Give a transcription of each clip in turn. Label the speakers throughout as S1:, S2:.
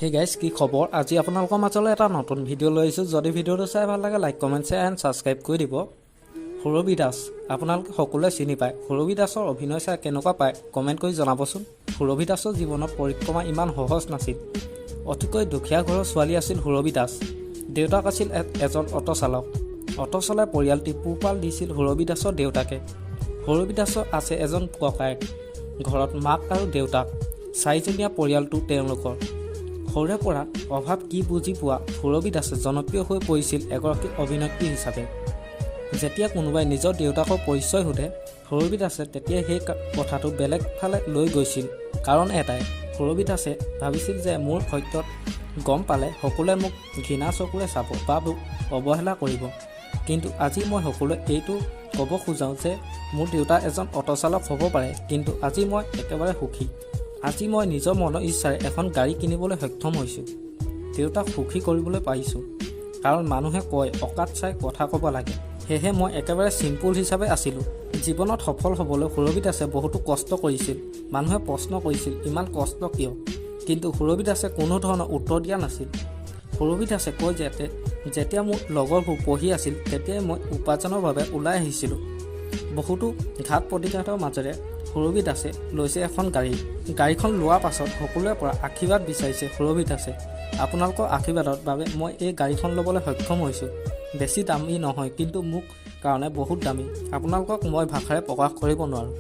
S1: Hey guys, কি খবৰ? আজি আপোনালোকৰ মাজলৈ এটা নতুন ভিডিঅ' লৈ আহিছোঁ। যদি ভিডিঅ'টো চাই ভাল লাগে, like, comment, share and subscribe কৰি দিব। সুৰভি দাস আপোনালোকে সকলোৱে চিনি পায়। সুৰভি দাসৰ অভিনয় চাই কেনেকুৱা পায়, কমেণ্ট কৰি জনাবচোন। সুৰভি দাসৰ জীৱনত পৰিক্ৰমা ইমান সহজ নাছিল। অতিকৈ দুখীয়া ঘৰৰ ছোৱালী আছিল সুৰভি দাস। দেউতাক আছিল এজন অট' চালক। অট' চলাই পৰিয়ালটি পোহপাল দিছিল সুৰভি দাসৰ দেউতাকে। সুৰভি দাসৰ আছে এজন ককায়েক। ঘৰত মাক আৰু দেউতাক, চাৰিজনীয়া পৰিয়ালটো তেওঁলোকৰ। সৰুৰে পৰা অভাৱ কি বুজি পোৱা সুৰভি দাসে জনপ্ৰিয় হৈ পৰিছিল এগৰাকী অভিনেত্ৰী হিচাপে। যেতিয়া কোনোবাই নিজৰ দেউতাকৰ পৰিচয় সোধে, সুৰভি দাসে তেতিয়া সেই কথাটো বেলেগ ফালে লৈ গৈছিল। কাৰণ এটাই, সুৰভি দাসে ভাবিছিল যে মোৰ সত্যত গম পালে সকলোৱে মোক ঘৃণা চকুৰে চাব বা মোক অৱহেলা কৰিব। কিন্তু আজি মই সকলোৱে এইটো ক'ব খোজোঁ যে মোৰ দেউতা এজন অ'টো চালক হ'ব পাৰে, কিন্তু আজি মই একেবাৰে সুখী। আজি মই নিজৰ মনৰ ইচ্ছাৰে এখন গাড়ী কিনিবলৈ সক্ষম হৈছোঁ, দেউতাক সুখী কৰিবলৈ পাৰিছোঁ। কাৰণ মানুহে কয়, অকাত চাই কথা ক'ব লাগে। সেয়েহে মই একেবাৰে চিম্পুল হিচাপে আছিলোঁ। জীৱনত সফল হ'বলৈ সুৰভি দাসে বহুতো কষ্ট কৰিছিল। মানুহে প্ৰশ্ন কৰিছিল, ইমান কষ্ট কিয়? কিন্তু সুৰভি দাসে কোনো ধৰণৰ উত্তৰ দিয়া নাছিল। সুৰভি দাসে কয় যে যেতিয়া মোৰ লগৰবোৰ পঢ়ি আছিল, তেতিয়াই মই উপাৰ্জনৰ বাবে ওলাই আহিছিলোঁ। বহুতো ঘাত প্ৰতিঘাতৰ মাজেৰে সুৰভি দাসে লৈছে এখন গাড়ী। গাড়ীখন লোৱাৰ পাছত সকলোৰে পৰা আশীৰ্বাদ বিচাৰিছে সুৰভি দাসে। আপোনালোকৰ আশীৰ্বাদৰ বাবে মই এই গাড়ীখন ল'বলৈ সক্ষম হৈছোঁ। বেছি দামী নহয়, কিন্তু মোৰ কাৰণে বহুত দামী। আপোনালোকক মই ভাষাৰে প্ৰকাশ কৰিব নোৱাৰোঁ।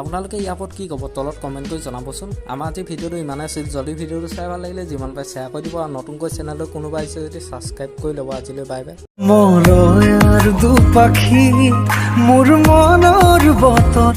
S1: আপোনালোকে ইয়াৰ ওপৰত কি ক'ব, তলত কমেণ্ট কৰি জনাবচোন। আমাৰ আজি ভিডিঅ'টো ইমানেই আছিল। যদি ভিডিঅ'টো চাই ভাল লাগিলে, যিমান পাৰে শ্বেয়াৰ কৰি দিব আৰু নতুনকৈ চেনেলটো কোনোবা আহিছে যদি ছাবস্ক্ৰাইব কৰি ল'ব। আজিলৈ বাই বাই।
S2: মৰয়াৰ দুপাখি মোৰ মনৰ বতৰ।